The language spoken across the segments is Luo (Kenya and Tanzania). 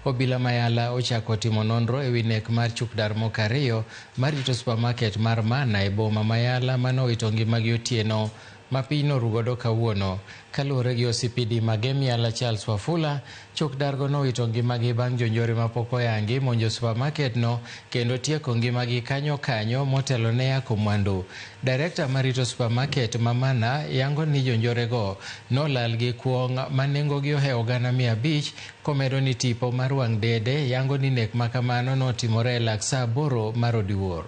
Obila ma Yala ochako timo nonro ewi nek mar chukdar moko ariyo marito supermarket mar Mana e boma ma Yala mane owito ngimagi otieno ma piny norugodo kawuono. Kaluwore gi OCPD ma Gem Yala Charles Wafula, chokdargo nowito ngimagi bang' jonjore mapok oyangi monjo supermarket no kendo tieko ngimagi kanyo kanyo motelo ne yako mwandu. Director marito supermarket ma Mana yango ni jonjorego nolal gi kuong' ma nengogi ohewo gana 500 komedo ni tipo mar wang' dede yango ni nek ma kamano notimore e lak saa 8 mar odiwuor.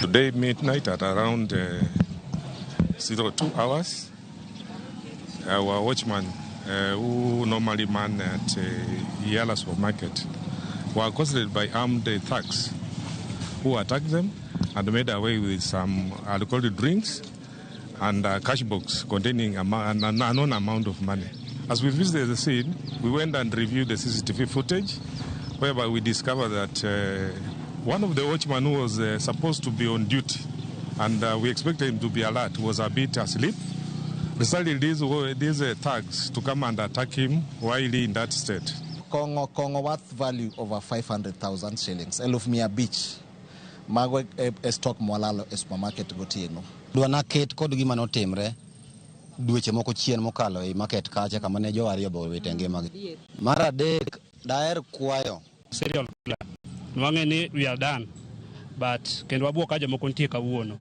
Today midnight at around 02 hours, our watchman who normally man at Yala supermarket were accosted by armed thugs who attacked them and made away with some alcoholic drinks and a cash box containing an unknown amount of money. As we visited the scene, we went and reviewed the CCTV footage, whereby we discovered that one of the watchmen who was supposed to be on duty, and we expected him to be alert, was a bit asleep. Resulted these thugs to come and attack him while in that state. Kong'o worth value over 500,000 shillings, 500,000. Mago e stock mwalalo e supermarket gotieno. Dwana ket kod gima notimre dweche moko chien mokalo e market kacha kama ne jo ariyo be owito ngimagi. Mar adek, daher kwayo Serial killer. Nwang'e ni we are done, but kendo wabuok ka jomoko nitie kawuono.